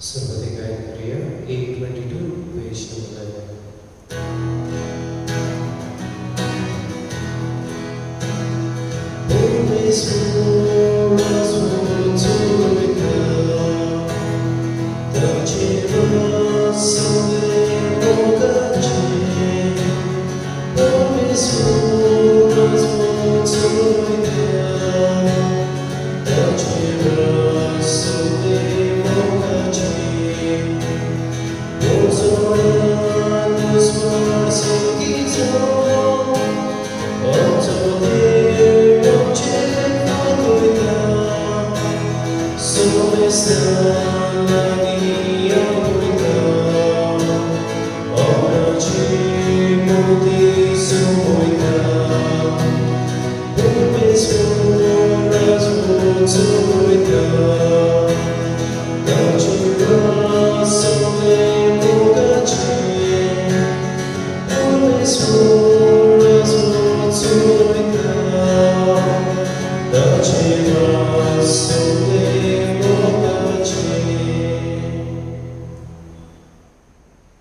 सुरवातेक गायन करुया 822, पेज नंबर 11.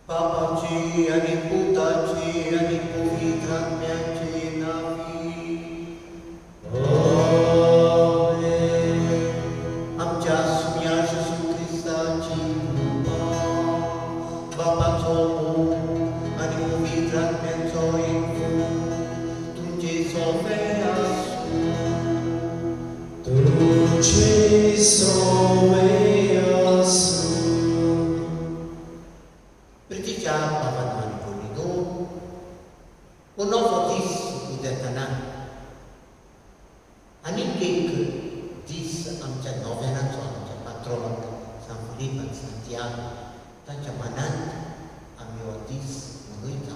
बापाची आनी पुताची आनी पवित्र आत्म्याचे नांवी. आमच्या सुम्या जेजू क्रिस्ताची कृपा, बापाचो मोग आनी पवित्र आत्म्याचो एकवट तुमचे सोबे आसूं. तुझे सोवे आसूं. प्रितीच्या बाबान आनी भयणीनो, हो नवो दीस उदेतना आनीक एक दीस आमच्या नोवेनाचो, आमच्या पात्रोन सांत फिलीप आनी सांतियाग तांच्या मनांत आमी हो दीस मनयता.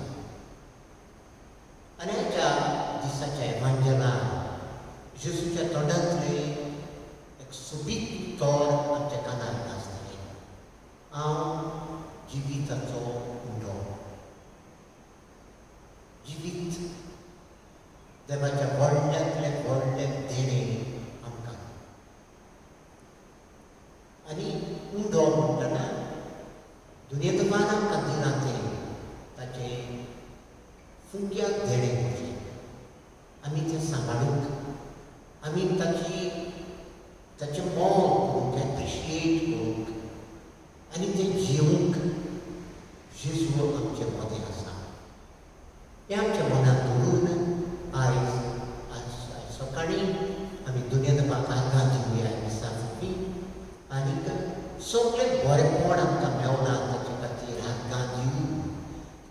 आनी आयच्या दिसाच्या एवांजलान जेजूच्या तोंडांतलें एक सोबीत उतर आमच्या कानार नाचतलें, हांव जिविताचो उंडो. जिवीत देवाच्या व्हडल्यांतलें व्हडलें देणें आमकां. आनी उंडो म्हणटना दुनियेतमान आमकां दिलां तें ताचें फुंक्याक देणें कशें आमी तें सांबाळूंक, आमी ताचें मोल करूंक, एप्रिशिएट करूंक आनी तें जिवूंक जेजू आमचे मदें आसा. हें आमच्या मनांत दवरून आयज आज सकाळीं आमी दुनिया देवाक आर्गां दिवया मिसा फुटी आनीक सगळें बरेपण आमकां मेवना ताचे खातीर आर्गां दिवन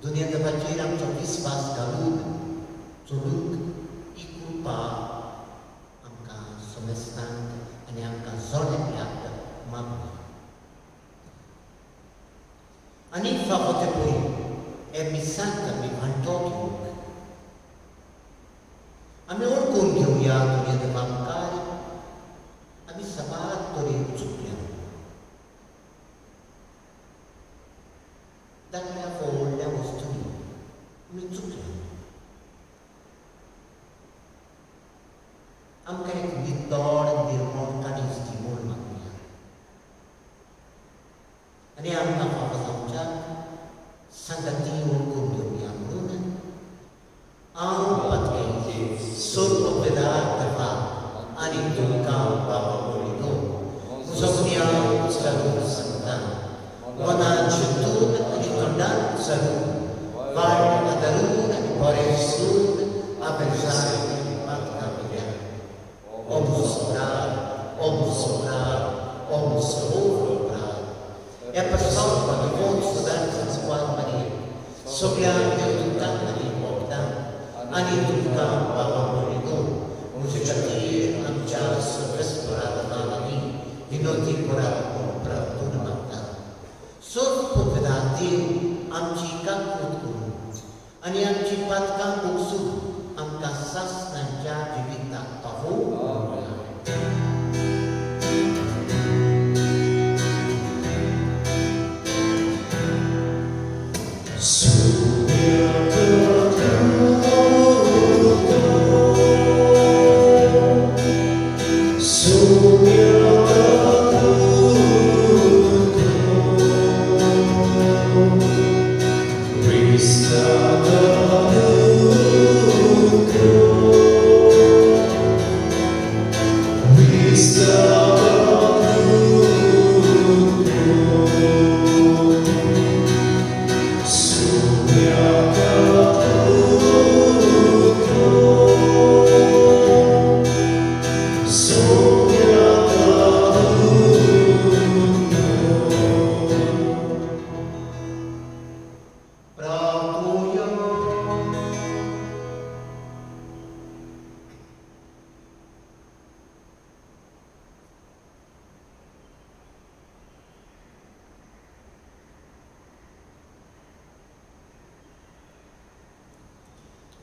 दुनिया देवाचेर आमचो विस्वास घालून चलूंक ही कृपा आमकां समेस्तांक आनी आमकां जण एकल्याक मागुया. आनी फावो ते पळय हे मिसांत आमी वांटो घेवंक आमी ओळखून घेवया, दुनिया देवा मुखार आमी साबार तरेन चुकल्या. धाकल्या व्हडल्या वस्तूंनी आमी चुकल्या. आमकां एक नितळ निर्मळ काळीज दी म्हूण मागुया आनी आमकां फावो जावच्याक सांगाती ओळखून घेवया म्हणून हांव पातके सोदपेदार देवा आनी तुमकां बाबा भयणीनो, म्हजो गुन्यांव उचलून सांगता. मनान चिंतून आनी तोंडान उचलून, वायट आदारून आनी बरें सोडून हांवें जायतीं पातकां केल्या. ओ म्हजो अपराध, ओ म्हजो अपराध, ओ म्हजो व्हड अपराध. हे पासत भगवंत सदांच सांसवाद मारये, सगळ्यांक देवदूतांक आनी भक्तांक आनी तुमकां बाबा भयणीनो, म्हजे खातीर आमच्या सर्वेस्परा देवा लागीं विनोदी करात म्हूण प्रार्थना मागता. सर्व पवित्र देव आमची काकूत करूं आनी आमची पातकां भोगसून आमकां सासणाच्या जिविताक पावोवं. Soumya.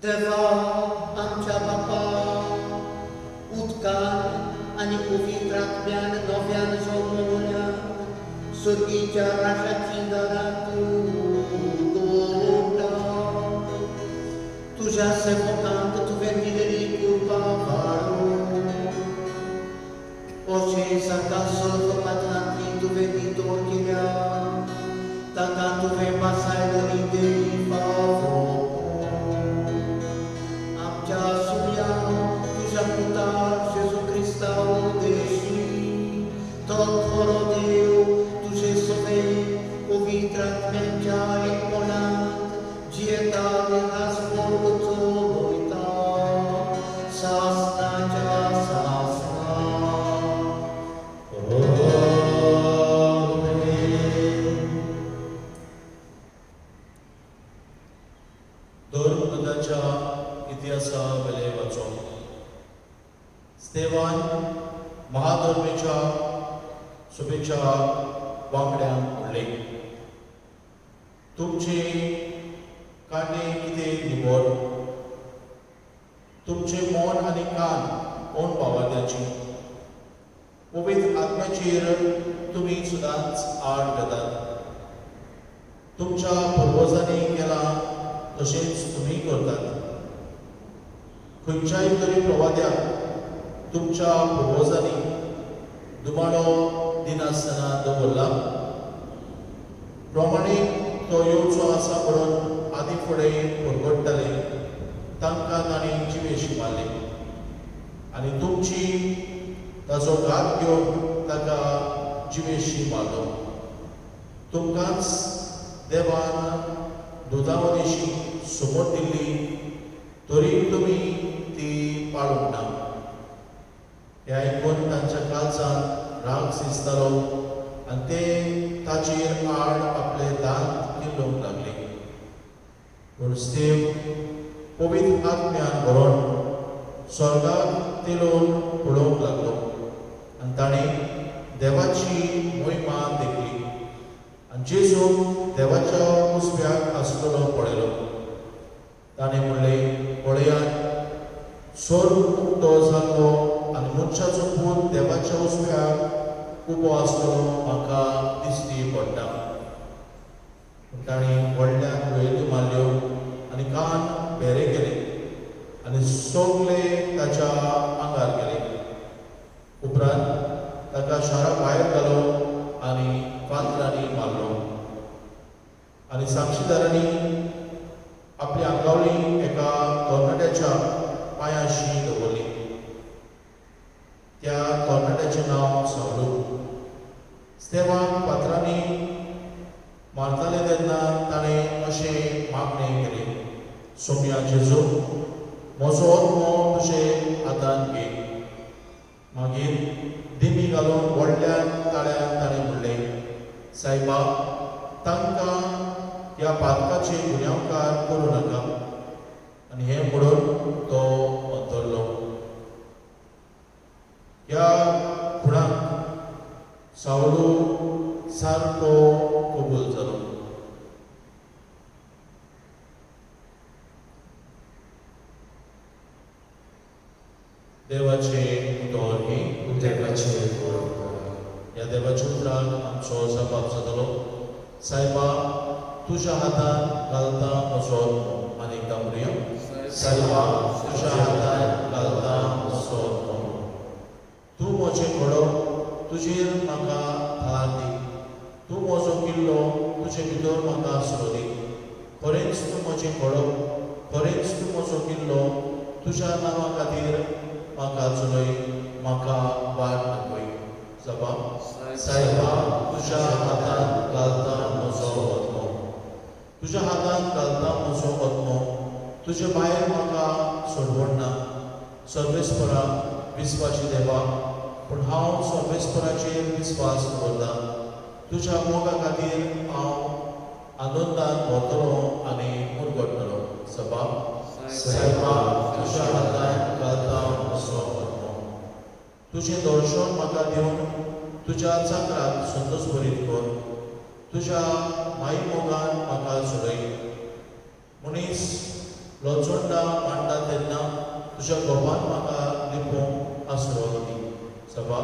देवा आमच्या बापा, उदकान आनी पवित्र आत्म्यान नव्यान जल्मल्या सर्गीच्या राजाची दारां तूं उगडटा. तुज्या सेवकांक तुवें दिलेली कृपा वाडो, अशें जाका सर्व पात्रांतली तुवें नितळ केल्या ताका तुवें बासायलली देवी फावो. आमच्या सुया तुज्या पुता जेजू क्रिस्ता उद्देशी, तो खरो देव तुजे सवे पवित्र आत्म्याच्या एकपणांत जियेता आनी राजवर्ग चलयता सासनाच्या सासना. आमेन. धर्मग्रंथाच्या इतिहासा वेले वाचो. स्तेवान महाधर्मेच्या शुभेच्छा वांगड्यांक म्हणलें, तुमचे कांडे कितें निवड, तुमचे मन आनी कान कोण बावाद्याची, पवित्र आत्म्याचेर तुमी सदांच आड घेतात. तुमच्या पुर्वजांनी केलां तशेंच तुमी करतात. खंयच्याय तरी प्रवाद्याक तुमच्या पुर्वजांनी दुमाडो दिनासतना दवरला प्रमाणे तो येवचो आसा म्हणून आदी फुडें परगट्टाले तांकां तांणी जिवेशी मारले आनी तुमची ताचो घात घेवन ताका जिवेशी मारलो. तुमकांच देवान दुदावदेशी समोर दिल्ली तरी तुमी ती पाळूंक ना. हें आयकून तांच्या काळजांत राग शिजतालो आनी ते ताचेर आड आपले दांत किल्लोवंक लागले. पूण स्तेव पवित्र आत्म्यान भरोन स्वर्गाक तेलोवन पळोवंक लागलो आनी ताणें देवाची मोहिमा देखली आनी जेजू देवाच्या उजव्याक आसलेलो पळयलो. ताणें म्हणलें, पळयात, स्वर्ग उक्तो जाल्लो आनी मनशाचो पूत देवाच्या उजव्याक उबो आसलेलो म्हाका दिश्टी पडटा. पूण ताणें व्हडल्यान वयल्यो मारल्यो आनी कान भेरे केले आनी सगळे ताच्या आंगार गेले. उपरांत ताका शारा भायर घालो आनी फातरांनी मारलो आनी साक्षीदारांनी आपली आंगावली एका तरणाट्याच्या पांयाशी दवरली. त्या तरणाट्याचें नांव सावलू. स्तेवाक फातरांनी मारताले तेन्ना ताणें अशें मागणें केलें, सोम्या जेजू, म्हजो आत्मो तुजे हातान घे. मागीर दिमी घालून व्हडल्या ताळ्यान ताणें म्हणलें, सायबा, तांकां ह्या पातकाचे गुन्यांवकार करूं नाका. आनी हें म्हणून तो अंतरलो. ह्या खुणाक सावलू सारको कबूल जालो. देवाचें उतर हें. देवाचें गौरव. ह्या देवाच्या उतराक आमचो जबाब जातलो, सायबा तुज्या हातान घालता म्हजो आत्मो. आनी एकदां म्हणुया, सायबा तुज्या हातान घालता म्हजो आत्मो. तूं म्हजें घडो, तुजेर म्हाका थार दी. तूं म्हजो किल्लो, तुजे भितर म्हाका आसरो दी. खरेंच तूं म्हजें घडो, खरेंच तूं म्हजो किल्लो. तुज्या नांवा खातीर म्हाका चलय, म्हाका वाट दाखय. जबाब, सायबा तुज्या हातान घालता म्हजो आत्मो. तुज्या हातान घालता म्हजो आत्मो. तुजे भायर म्हाका सोडवण ना. सर्वेस्परा विस्वाशी देवा, पूण हांव सर्वेस्पराचेर विस्वास दवरता. तुज्या मोगा खातीर हांव आनंदान भरतलो आनी उरगडटलो. जबाब, सायबा तुज्या हातान घालता म्हजो आत्मो. तुजें दर्शन म्हाका दिवन तुज्या चाकराक संतोश भरीत कर. तुज्या माई मोगान म्हाका सोडय. मनीस लोचोंडा मांडटा तेन्ना तुज्या गोपान म्हाका लिपोवंक आसरो दी. सभा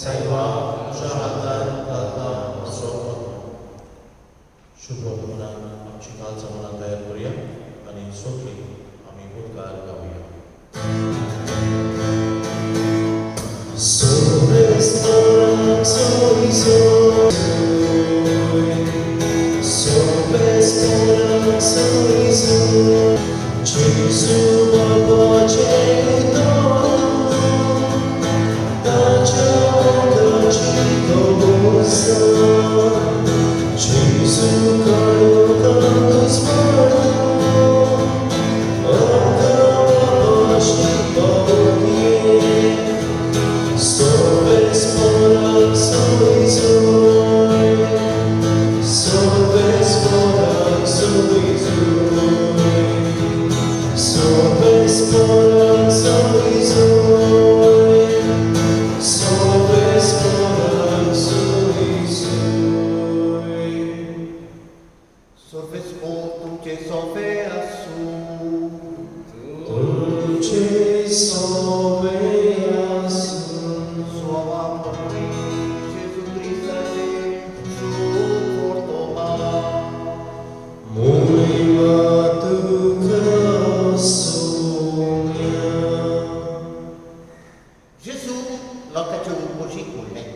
सायबा तुज्या हातार घालता म्हजो आत्मो. शुभ मनान आमची कालचा मनान तयार करूया आनी सगळीं आमी उदकार गावया. Sorvesco तुमचे सोफे आसूं. तुमचे सोवे आसूं. स्वामा प्रभू जेजू क्रिस्ताचे शुभ वर्तमान. मोहिमा तुका सोम्या. जेजू लोकांचे उपोशीक म्हणलें,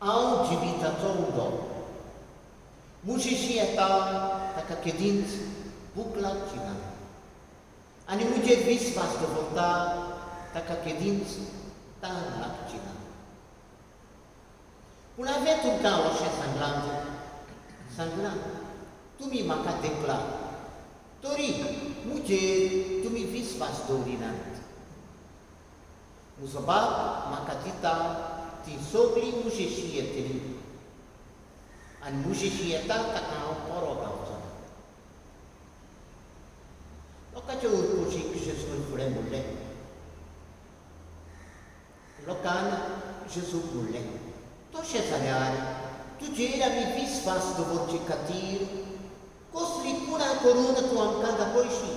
हांव जिविताचो उदो. म्हजेशी येता ताका केदींच भूक लागची ना आनी म्हजेर विस्वास दवरता ताका केदींच तान लागची ना. पूण हांवें तुमकां अशें सांगलां तुमी म्हाका देखला तरी म्हजेर तुमी विस्वास दवरिनात. म्हजो बाप म्हाका दिता ती सगळीं म्हजेशी येतली आनी म्हजेशी येता ताका हांव बरो गावचो ना. लोकांचे उरपोशीक जेजून फुडें म्हणलें. लोकान जेजूक म्हणलें, तशें जाल्यार तुजेर आमी विस्वास दवरचे खातीर कसली कुणां करून तूं आमकां दाखयशी?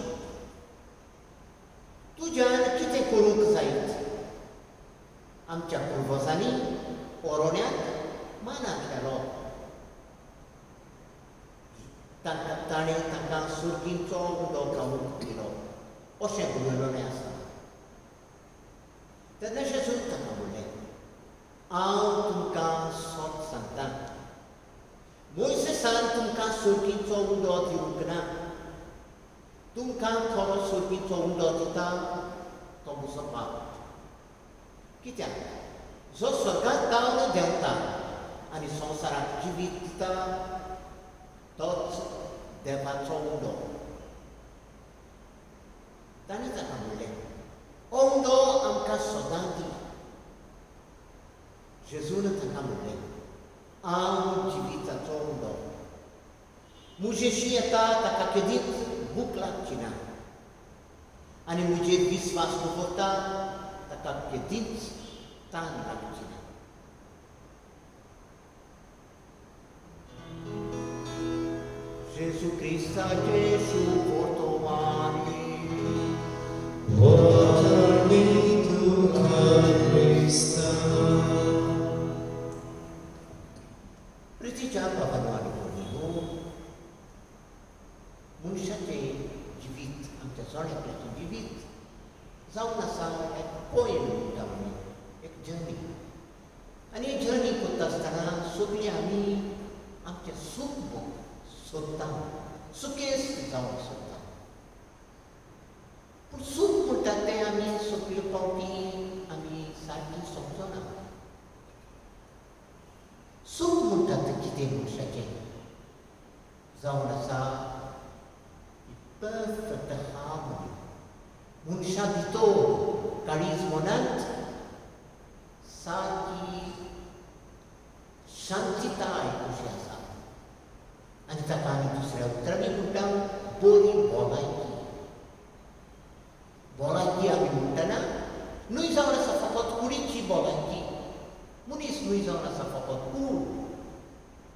तुज्यान कितें करूंक जायत? आमच्या पुर्वजांनी ओरोण्यांत माना केलो. तांकां ताणें तांकां सुर्गींचो उदक खावंक दिलो अशें बरयलेलें आसा. तेन्ना जेजून ताका म्हणलें, हांव तुमकां सत सांगता, मोयसेसान तुमकां सुर्गींचो उदक दिवंक ना. तुमकां खरो सुर्गींचो उदक दिता तो म्हजो बाप. कित्याक जो स्वर्गांत दावन देंवता आनी संवसाराक जिवीत दिता तोच देवाचो उंडो. ताणें ताका म्हणलें, हो उंडो आमकां सदां दी. जेजून ताका म्हणलें, हांव जिविताचो उंडो. म्हजेशी येता ताका केदींच भूक लागची ना आनी म्हजेर विस्वास दवरता ताका केदींच तान लागची ना. जेजू क्रिस्ताचे शुभ वर्तमान. वाणी तुका क्रिस्ता. प्रितीच्या बाबानो आनी भयणीनो, मनशाचें जिवीत, आमच्या जण एकल्याचें जिवीत जावन आसा एक पयण म्हणटा आमी, एक जर्नी. आनी ही जर्नी करता आसतना सगळीं आमी आमचें सूख सोदता, सुखेस्त जावंक सोदता. पूण सूख म्हणटा तें आमी सगळे फावटी आमी सारकी समजना. सूख म्हणटा तें कितें मनशाचें जावन आसा परफेक्ट हार्मनी मनशा भितर काळीज मनांत सारकी शांतिताय कशी आसा आनी ताका आमी दुसऱ्या उतरांनी म्हणटा बरी भलायकी. भलायकी आमी म्हणटना न्हय जावन आसा फकत कुडीची भलायकी. मनीस न्हय जावन आसा फकत कूड,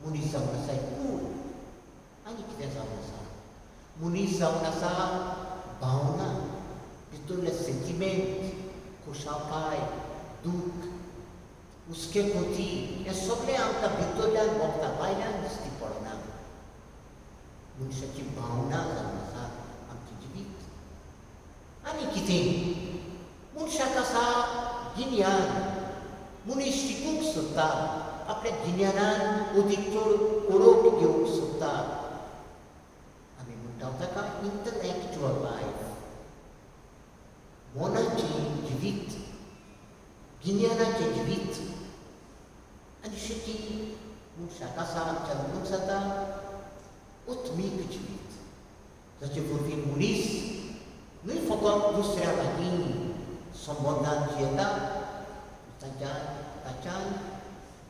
मनीस जावन आसा एक कूड. आनी कितें जावन आसा? मनीस जावन आसा खुशालकाय, दूख, हुस्के खोती हें सगळें आमकां भितरल्यान भोगता, भायल्यान दिश्टी पडना. मनशाची भावना जावन आसा आमचें जिवीत. आनी कितें मनशाक आसा गिन्यान. मनीस शिकूंक सोदता, आपल्या गिन्यानान अदीक चड ओळख घेवंक सोदता. आमी म्हणटा ताका इंटलॅक्च्युअल लायफ, मनाचें जिवीत, गिन्यानाचें जिवीत. आनी शेती मनशाक आसा जल्मूच जाता आत्मीक जिवीत, जाचे वरवीं मनीस न्हय फकत दुसऱ्या लागीं संबंदान जियेता, ताच्यान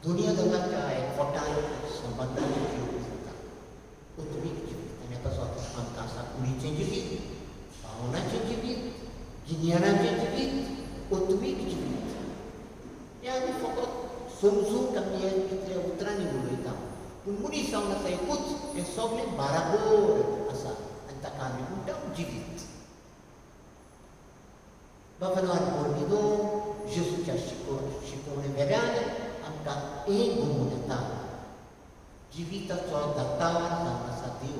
दुनिया जगाच्या एकवटान संबंदान जिवंक जाता आत्मीक जिवीत. आनी पासत आमकां आसा कुडीचें जिवीत, भावनाचें जिवीत, गिन्यानाचें जिवीत, आत्मीक जिवीत. हें आमी फकत समजूंक आमी हे इतल्या उतरांनी उलयता, पूण मनीस जावन आसा एकूच, हें सगळें बाराबोर आसा आनी ताका आमी म्हणटा जिवीत. बाबानो आनी भयणीनो, जेजूच्या शिकोवणे वेल्यान आमकां एक घडोवन येता, जिविताचो दातार जावन आसा देव.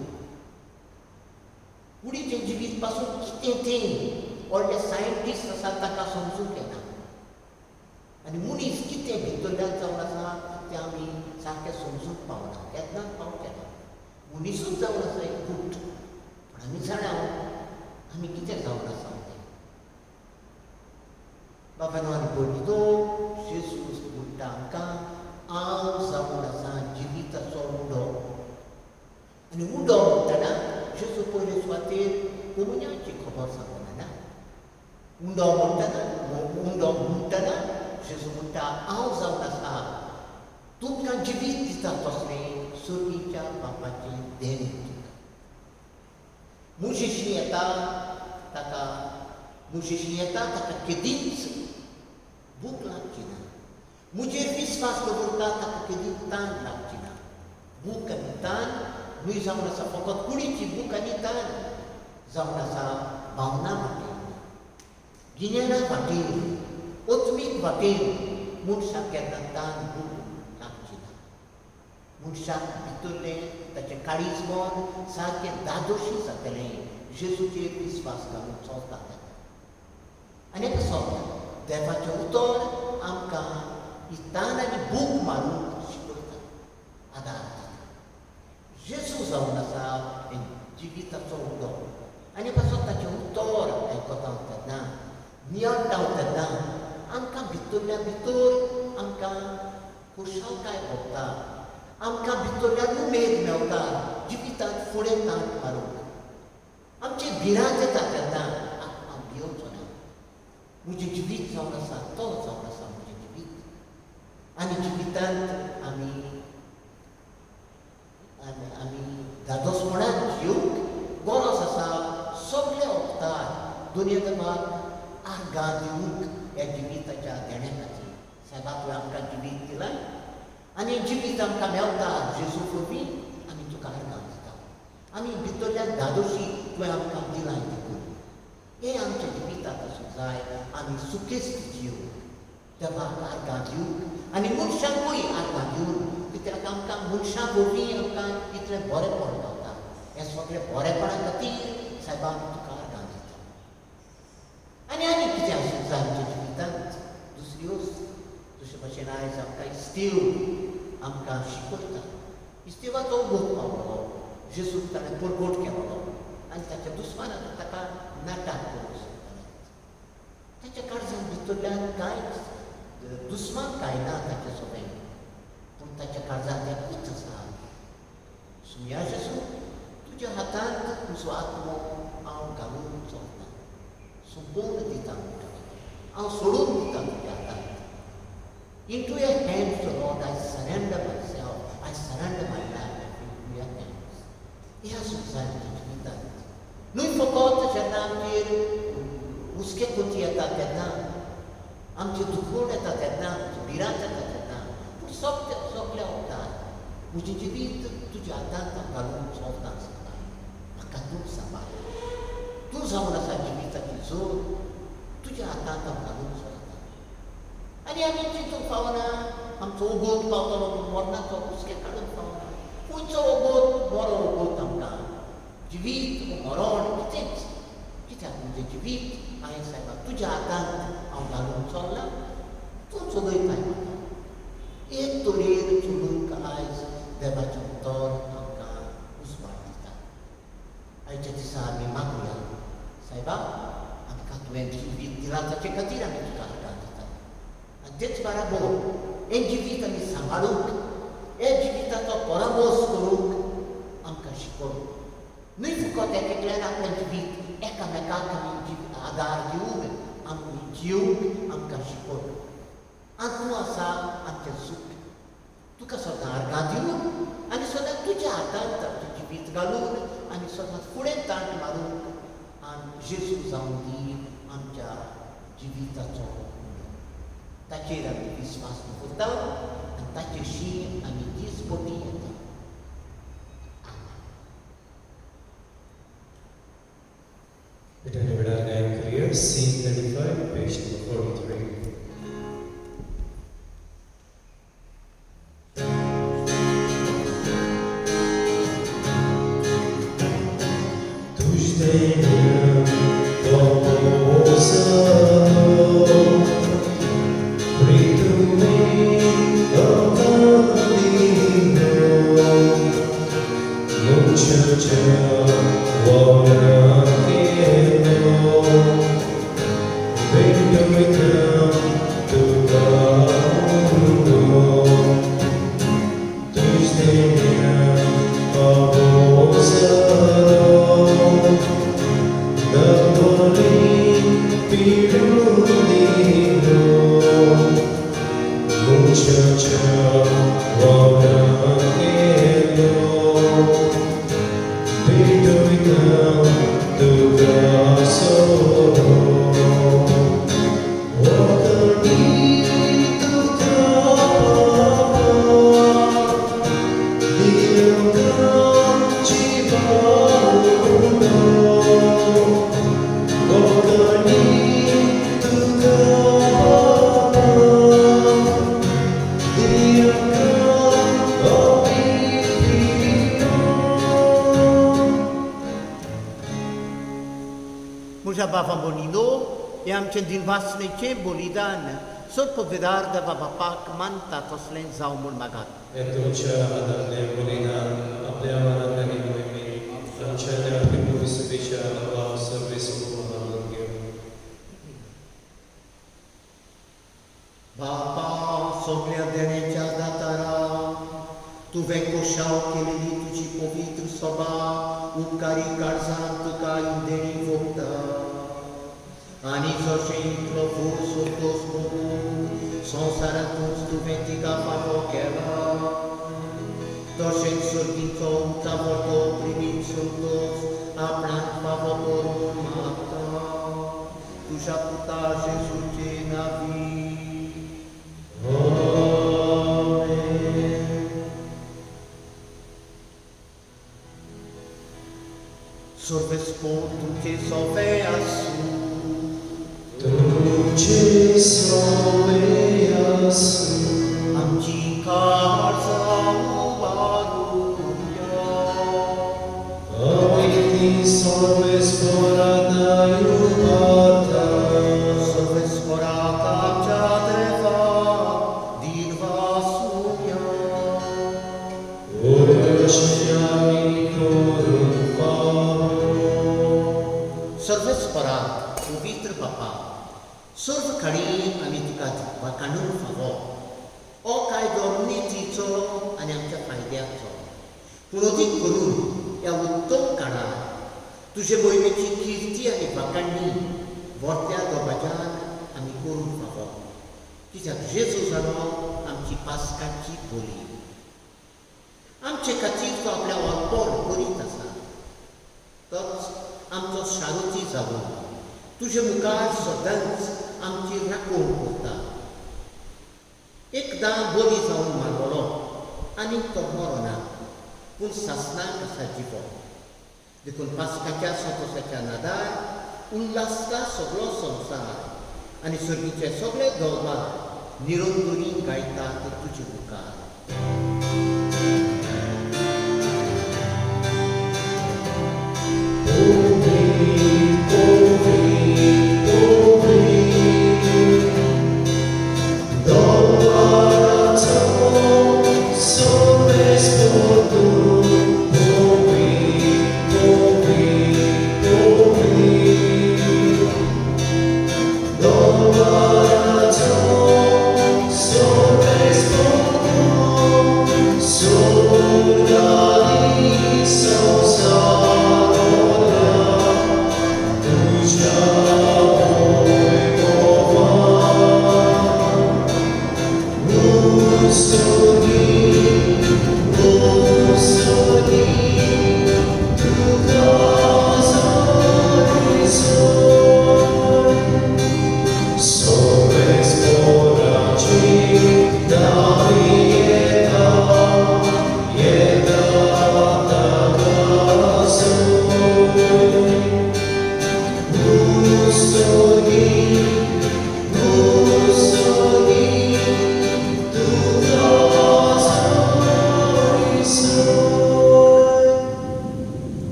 कुडीचें जिवीत पासून कितें तें व्हडले सायंटिस्ट आसा ताका समजूंक येना, आनी मनीस कितें भितरल्यान जावन आसा तें आमी सारकें समजूंक पावना, केन्नाच पावचें ना. मनीसूच जावन आसा एक कूट, पूण आमी जाणा आमी कितें जावन आसा तें. बाबानो आनी भयणीनो, जेजूस म्हणटा आमकां, हांव जावन आसा जिविताचो उंडो. आनी उंडो म्हणटना जेजू पयले सुवातेर कोमुन्याची खबर सांगना ना. उंडो म्हणटना जेजू म्हणटा, हांव जावन आसा तुमकां जिवीत दिता तसलें सर्गीच्या बापाचें देणें तुमकां. म्हजेशी येता ताका, म्हजेशी येता ताका केदींच भूक लागची ना, म्हजेर विस्वास दवरता ताका केदींच तान लागची ना. भूक आनी तान न्हय जावन आसा फकत कुडीची भूक आनी तान, जावन आसा भावना वाटेन, गिन्याना वाटेन, आत्मीक वाटेन मनशाक केन्ना तान भूक लागची ना. मनशाक भितरलें ताचें काळीज मन सारकें धादोशी जातलें जेजूचेर विस्वास घालून चलता तेन्ना. आनी कसो देवाचें उतर आमकां ही तान आनी भूक मारूंक शिकयता, आदार दिता. जेजू जावन आसा हें जिविताचो उदो. आनी पासत ताचें उतर आयकता तेन्ना, नियाळटा तेन्ना आमकां भितरल्या भितर आमकां खुशालकाय भोगता, आमकां भितरल्यान उमेद मेवता जिवितांत फुडें ताण मारूंक. आमची भिरांत येता तेन्ना हांव भियोचो ना, म्हजें जिवीत जावन आसा तो जावन आसा म्हजें जिवीत. आनी जिवितांत आमी आमी धादोसपणान जिवंक गरज आसा सगळे वखदार दुनिया देवाक आर्गां दिवंक ह्या जिविताच्या देण्या खातीर. सायबा, तुवें आमकां जिवीत दिलां आनी जिवीत आमकां मेवता जेजू वरवीं, आमी तुका आर्गां दिता. आमी भितरल्यान धादोशी तुवें आमकां दिलां देखून हें आमच्या जिवितांत आसूंक जाय. आमी सुखेस्त जिवंक देवाक आर्गां दिवंक आनी मनशांकूय आर्गां दिवन, कित्याक आमकां मनशां वरवीं आमकां इतलें बरेंपण गावता. हें सगळें बरेपणा खातीर सायबा आमी तुका आर्गां दिता. आनी आनी कितें आसूंक जाय आमच्या जिवितांत दुसरी वस्त, जशे भशेन आयज आमकां इस्तेव आमकां शिकयता. इस्तेवाचो उगोत पावलो, जेजूक ताणें परगट केलो आनी ताच्या दुस्मानाक ताका नाटक करूंक सोदताले. ताच्या काळजान भितरल्यान कांयच दुस्मान कांय ना ताचे सोबें, पूण ताच्या काळजांत एकूच आसा, सुया जेजू तुज्या हातांत तुजो आत्मो हांव घालून चलता, सोंपोवन दिता म्हणटा, हांव सोडून दिता तुज्या हातांत. Into your hands, Lord, I surrender myself. I surrender my life into your hands. ह्या आसूंक जाय आमच्या जिवितांत. न्हय फकत जेन्ना आमचेर हुस्के खोती येता तेन्ना, आमचें दुखवण येता तेन्ना, आमची भिरांत येता तेन्ना, पूण सगल्या सगल्या वखदार म्हजें जिवीत तुज्या हातांत हांव घालून चलता आसतना म्हाका तूं सांबाळ, तूं जावन आसा जिविताची जोर, तुज्या हातांत हांव घालून चलता. आनी आमी चिंतूंक फावना आमचो वोगोत पावतलो म्हूण मरणाचो हुस्के काडूंक फावना. खंयचो वोगोत बरो वोगोत आमकां जिवीत मरण कितेंच कित्याक म्हजें जिवीत हांवें सायबा तुज्या हातांत हांव घालूंक चल्लां, तूं चलयताय म्हाका. एक तरेन चलूंक आयज देवाचें उतर आमकां उजवाड दिता. आयच्या दिसा आमी मागुया, सायबा आमकां तुवें जिवीत दिलां ताचे खातीर आमी तुका आर्गां दिता आनी तेच बराबर हें जिवीत आमी सांबाळूंक, हे जिविताचो परामोस करूंक आमकां शिकोव. न्हय फकत एक एकल्यान आपलें जिवीत एकामेकाक आमी आदार दिवन आमी जिवंक आमकां शिकोव. आनी तूं आसा आमचें सूख, तुका सदां आर्गां दिवन आनी सदां तुज्या हातांत आमचें जिवीत घालून आनी सदांच फुडें तांट मारूंक आनी जेजू जावन दी आमच्या जिविताचो उलो. ताचेर आमी विस्वास दवरता आनी ताचेशी आमी दीसपटी येता. Return to Vidal Career, C35, page number 43. म्हज्या बाबा बोनिनो हें आमचें दिनवासनेचें बलिदान सर्पवेदार देवा बापाक मानता तसलें जावं म्हूण मागात. तुमच्या हातांतलें बलिदान आपल्या मनांतल्यानी मोहिमेन आमच्या त्या प्रभू सुबेच्या अभाव सर्वेस्पर मानून घेवं. बापा सगळ्या देण्याच्या दातारा तुवें कोशाव केलेली तुजी पवित्र सभा उपकारी काळजान तुका देणी भोगता आनी जशें इतलो फूल संतोश भोगूंक संवसारांतूच तुवें तिका फावो केला तशेंच सर्गीचो उंचावतो प्रेमीक संतोश आपणाक फावो कर म्हूण मागता तुज्या पुता जेजूचे नांवी. सर्वेस्पर तुमचे सोवे आसूं. तुमचे सोवे आसूं. आमची काळजां उबारुया. आमी ती सर्वेस्पराक उबारता. सर्वेस्पराक आमच्या देवाक दिनवासुया. उरशी आमी करूंक फावो. सर्वेस्परा पवित्र बापा सर्व खणी आमी तुका वाखाणूंक फावो. हो कायदो नितीचो आनी आमच्या फायद्याचो पूण अदीक करून ह्या उत्तम काळार तुजे मोहिमेची किर्ती आनी वाखाणणी व्हरत्या दबाज्यान आमी करूंक फावो कित्याक जेजू जालो आमची पास्काची बोली. आमचे खातीर तो आपल्या अर्पण करीत आसा तोच आमचो शारुती जावन तुजे मुखार सदांच आमची राखण करता. एकदां बरी जावन मारलो आनी तो मरना पूण सासणाक आसा जिवो. देखून पास्काच्या संतोशाच्या नादार उल्हासता सगळो संवसार आनी सर्गीचे सगळे दरबार निरंतरी गायतात तुजे मुखार.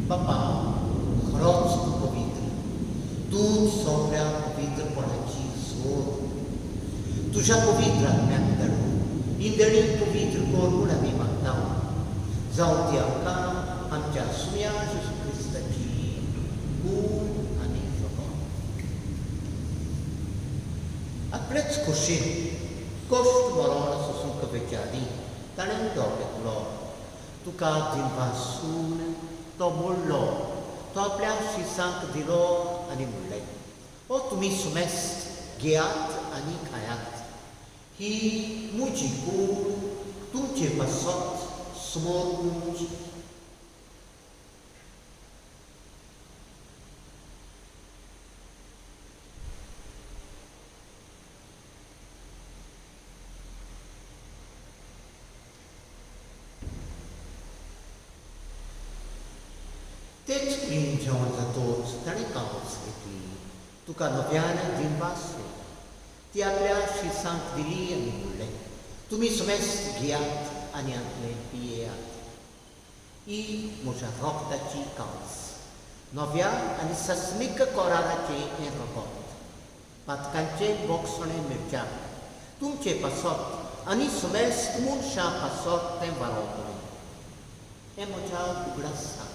बापा, खरोच तूं पवित्र, तूंच सगळ्या पवित्रपणाची सोद. तुज्या पवित्र आत्म्याक धाडून इंदणी पवित्र कर म्हूण आमी मागता, जावं ती आमकां आमच्या सुम्या जेजू क्रिस्ताची कूड आनी रगत. आपलेच खोशेन कश्ट मरण सोसूंक वेच्या आदीं ताणें उदक घेतलो, तुका दिनवासून तो मोडलो, तो आपल्या शिसांक दिलो आनी म्हणलें, ओ तुमी सुमेस्त घेयात आनी खायात, ही म्हजी कूड तुमचे पासत समोर. तेच क्रीम जेवण जातोच ताणें कावच घेतली, तुका नव्यान दिनवासले, ती आपल्या शिसांक दिली आनी म्हणलें, तुमी समेस्त घेयात आनी आतलें पियेयात, ही म्हज्या रोगताची कावस, नव्या आनी सस्मीक कोराराचें हें रगत, पातकांचें बोगसणें मेळच्याक तुमचे पासत आनी समेस्त मनशां पासत तें वारोवतलें, हें म्हज्या उगडासाक.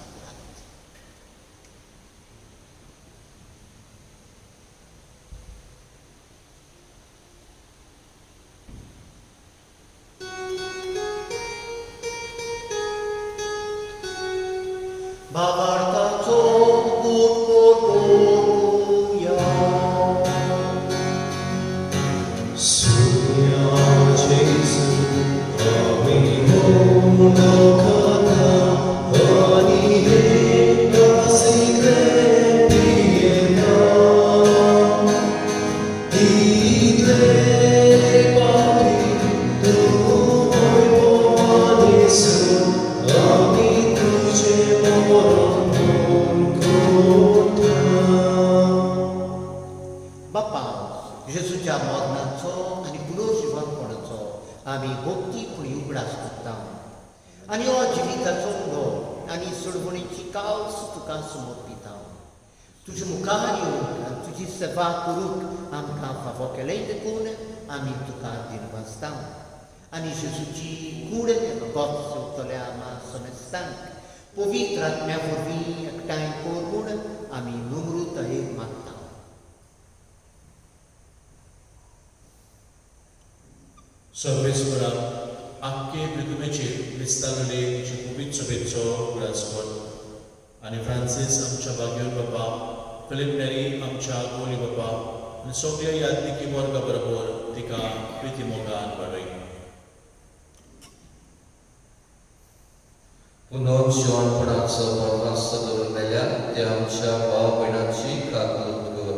भावार्थाचो गूट करुया. सुया जेजू आमी मोडो खाता आनी हे कासिकलें पियेता, इतले पापी तूं पळोवपाक आमी तुजें मरण करता. बापा, जेजूच्या मरणाचो आनी पुनर्जिवनपणाचो आमी भक्ती फुडें उगडास करता आनी हो जिविताचो उलो आनी सोडवणीची कावस तुका समर्पिता. तुजे मुखार येवंक आनी तुजी सेवा करूंक आमकां फावो केलें देखून आमी तुका दिनवासता आनी जेजूची कूड रगत सेवतल्या आमा समेस्तांक पवित्र आत्म्या वरवीं एकठांय कर म्हूण आमी नम्रतायेन मागता. सर्वेस्परा, आख्खे पृथ्वीचेर क्रिस्तांवले तुजे पवित्र सभेचो उगडास कर आनी फ्रांसीस आमच्या बागेवन बापा, फिलीप नेरी आमच्या गोली बापा आनी सगल्या यादनिकी वर्गा बरोबर तिका प्रिती मोगान वाडय. पुनर्जिवणपणाचो बरखास्त करून मेल्या त्या आमच्या भाव भयणाची काकलूत कर,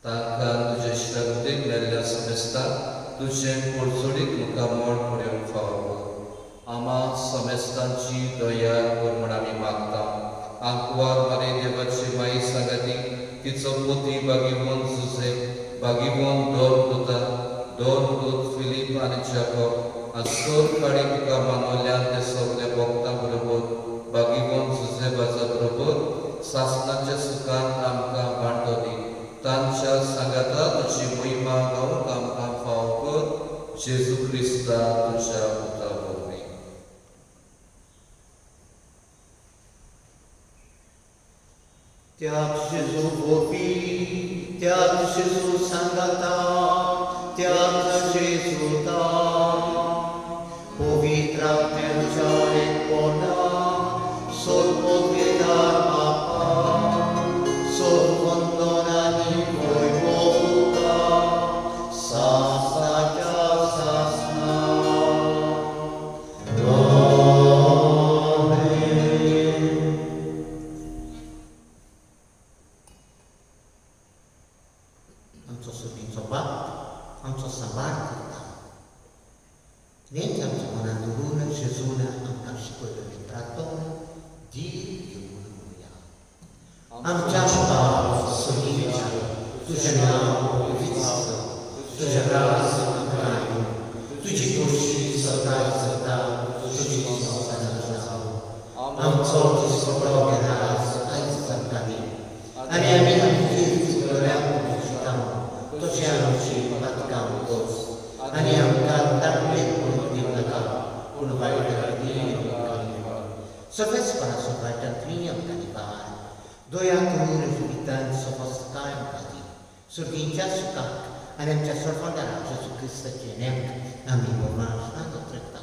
तांकां तुजे श्रद्धेक मेल्ल्या समेस्तांक तुजें पोरचोडीक मुखामळ पळोवंक फावो कर. आमा समेस्तांची दया कर म्हूण आमी मागता. आंकवार मरे देवाची माई सांगाती तिचो पोती बागीवन जुझे, बागीवन दोन पुता, दोन दूत फिलीप आनी जाकोब आनी सोर काडी तुका मानवल्यान ते सगळे भक्तां बरोबर बागीवन जुझे बाजा बरोबर सासणाच्या सुखान आमकां वांटो दी. तांच्या सांगाता तुजी महिमा गावंक आमकां फावो कर, जेजू क्रिस्ता तुज्या पुता वरवीं. त्याच जेजू गोपी, त्याच जेजू सांगाता, त्याच जेजूता पवित्र आत्म्याच्या एकपणा सोलपोतेदार बापा सोलवंदनानी वैभव सासनाच्या सासना. आमेन. आमचो सुगीचो बाप आमचो सांबाळ करता. नेमकें आमच्या मनान धरून जेजून आमकां शिकयलेली प्रार्थना धीर घेवन म्हणुया. आमच्या बाप सुगीच्या, तुजें नांव पवित्र जावं, तुजें राज आमकां येवं, तुजी खोशी सदांच जाता तुजी संवसारांत जावं. आमचो दिसपडो घेनास आयज आमकां दी आनी आमी आमची चुकल्यांक दिता तशें आमची पातकां दोस आनी आमकां तांडलेक पडूंक दिवं नाका, पूण वायट आमकां निवार. सगळेच वायटांतली आमकां निवार, दया करून जिवितान सवस्तकाय आमकां दी, सुर्गीच्या सुखाक आनी आमच्या सोडफादारा जेजू क्रिस्ताचे नेमक आमी वरमासनां उतरता.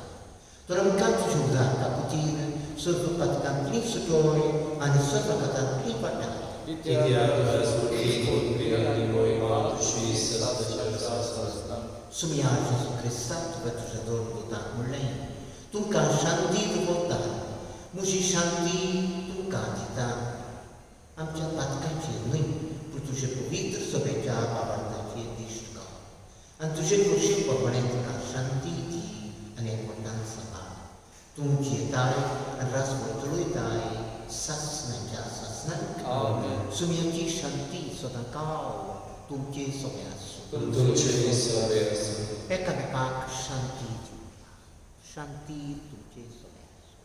तर आमकां तुजें उदार काकुतीन सर्व पातकांतली सुटोय आनी सर्व कथांतली पडटा. कित्याक तुज्या सुटी कोणती आनी महिमा तुजी सदांच्या सासणाक. सुमया जेजू क्रिस्ता, तुवें तुज्या दोन पुतांक म्हणलें, तुमकां शांती दवरता, म्हजी शांती तुमकां दिता. आमच्या पातकांचेर न्हय पूण तुजे पवित्र सभेच्या बाबार्थाचेर दिश्ट घाल आनी तुजे खोशी प्रमाणे तुका शांती दी आनी एकवटान सांबाळ. तुमची येताय आनी रासवळ चलयताय सासणाच्या सासणाक. आमेन. सुमयाची शांती सदां काळ तुमचे सगळे आसूं. तुमचे सगळे आसूं. एकामेकाक शांती दिवया. शांती तुमचे सगळे आसूं.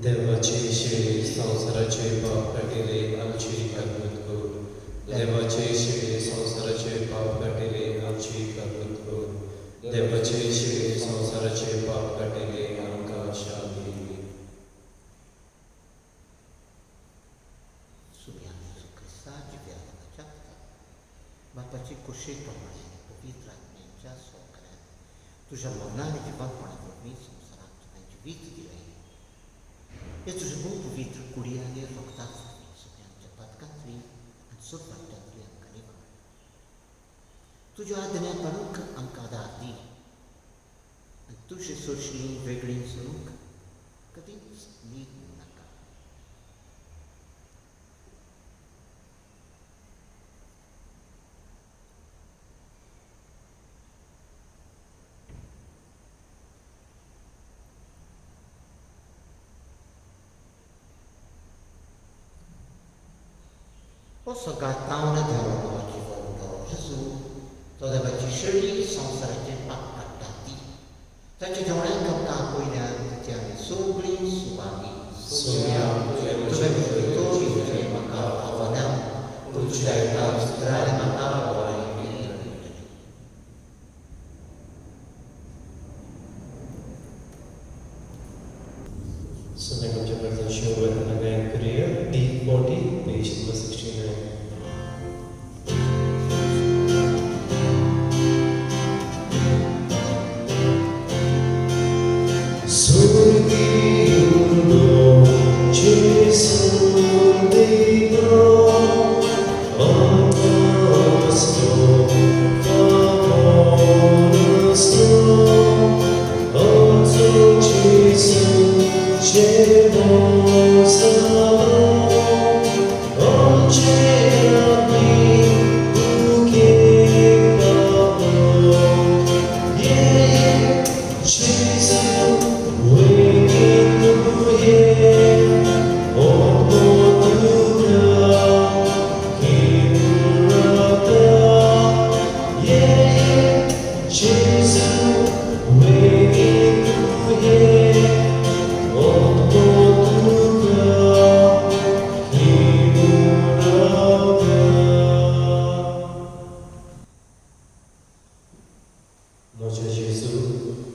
देवाची शिळी संवसाराचे पाप काडिले आमची काकूत कर. देवाची शिळी संवसाराचे पाप काडिले आमची काकूत कर. देवाची शिळी संवसाराचे पाप काडिले आमकां शांती दी. सुमया जेजू क्रिस्ता, जिव्या देवाच्या पुता, बापाची खोशी प्रमाणे पवित्र आत्म्याच्या सहकार्यान तुज्या मरणान आनी जिवंतपणा वरवीं संवसाराक तुवें जिवीत दिलें, हे तुजें भोव पवित्र कुडी आनी रगता वरवीं सगळ्या आमच्या पातकांतली आनी सोद वायटांतली आमकां निवार. तुज्या आज्ञा पाळूंक आमकां आदार दी आनी तुजे सोंशीं वेगळीं चलूंक कदींच न्हीद नाका. Posso gattauna de oggi Gesù, doveva scegliere संसाराचे पाप काडटा ती ताच्या जेवणाक आमकां पयल्यान ती आमी सगळीं सुवागी. सुमया तुवें भितर येवचें म्हाका फावना, पूण तुज्या एका उतरान म्हाका बरें मेळटलें. So आमच्या प्रार्थना वतना गायन करूया D40, page number 69. म्हज्या जेजू,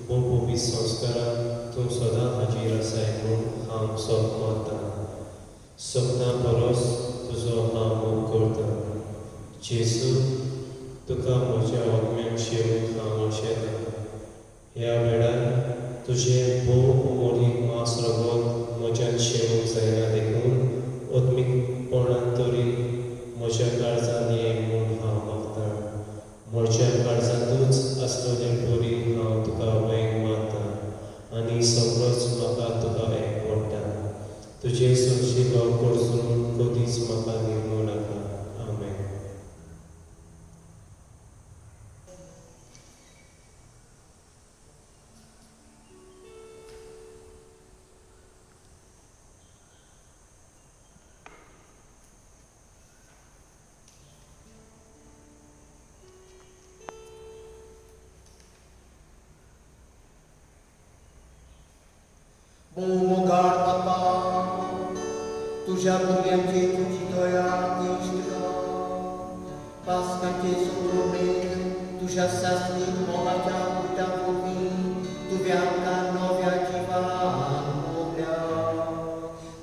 भोव संस्कारान तूं सदां हाजीर आसाय म्हूण हांव सोप मानतां. सपना परस तुजो हांव मोग करतां. जेजू, तुका म्हज्या आत्म्यान शेवूंक हांव आशेतां. ह्या वेळार तुजें भोव अमोलीक मांस रगत म्हज्यान शेवूंक जायना देखून आत्मीकपणान तरी म्हज्या काळजान ये म्हूण हांव मागतां. म्हज्या काळजांतूच आसलेले परी हांव तुका वेंग मारतां आनी सगळोच म्हाका तुका एक वडटा. तुजे सरशिलो करसून कदीच म्हाका निर्मू नाका. आमेन. मोगाळ बापा, तुझ्या भुरग्यांचे तुजी दया दिश्ट पास्काचे संभ्रमेन तुझ्या सासणीक मोगाच्या उटा वरवीं तुवें आमकां नव्या जिवान मोगल्या.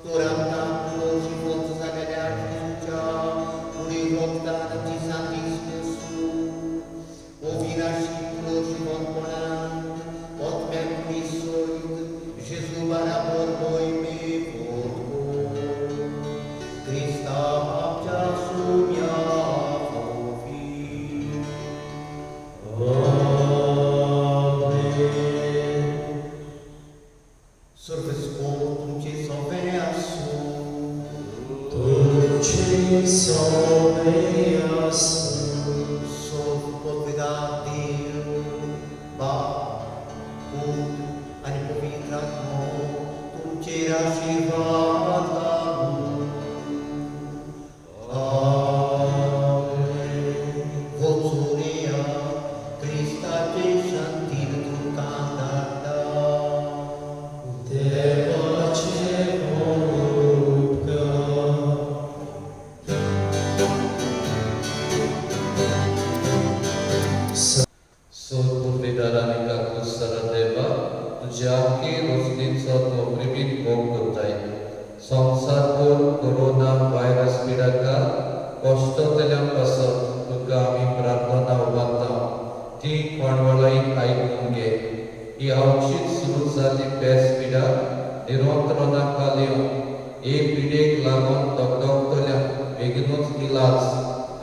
तर आमकां पुनर्जिवंत जालेल्या जेजूच्या कुडी रोगतान दिसान दीस पोसूं अविनाशी पुनर्जिवंतपणान आत्म्या कुडी सयत जेजू बराबर मोहिमे व्हर क्रिस्ता आमच्या सुम्या वरवीं. आमेन. सर्वेस्पोर तुमचे सवें आसूं. तुझे सवें आसूं. सोब पवित्र देव बाप, पूत आनी पवित्र आत्मो तुमचेर आशिर्वाद घालूं. आमेन. वचून येया, क्रिस्ताचे शांतीन तुमकां धाडटा. देवाचे उपकार. सोर पुर्विदारांनी काकुसारा देवा, तुज्या आख्खी रोशणीचो तो प्रेमीक भोग करताय. संवसारभर कोरोना व्हायरस पिडाका कश्टतल्या पासत तुका आमी प्रार्थना उबारता. ती कोणवळाय आयकून घे. ही अवचीत सुरू जाल्ली पेस पिडा निरंतरना येवन हे पिडेक लागून दगदगतल्यांक बेगिनूच इलाज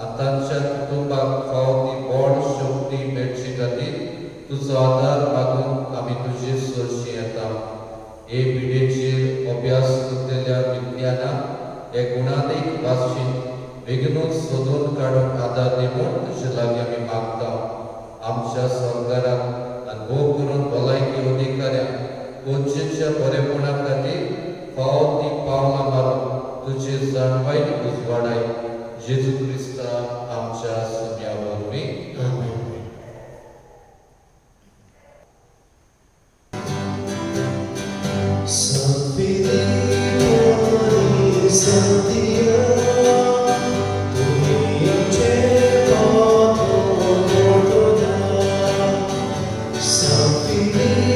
आनी तांच्या कुटुंबाक फावो ती बळ शक्ती मेळचे खातीर तुजो आदार मागून आमी तुजे सरशी येता. हे पिडेचेर अभ्यास करतल्या विज्ञानाक हे गुणादीक वाशीन बेगिनूच सोदून काडूंक आदार दी म्हूण तुजे लागीं आमी मागता. आमच्या सरकाराक आनी भोव करून भलायकी अधिकाऱ्यांक गरजेच्या बरेपणा खातीर फावो ती पावलां मारून तुजे जाणवायन उजवाडाय. जेजू क्रिस्ता आमच्या सुम्या वरवीं. आमेन. San Filippo ani Santiago, तुमी आमचे पातो मोडता. San Filippo.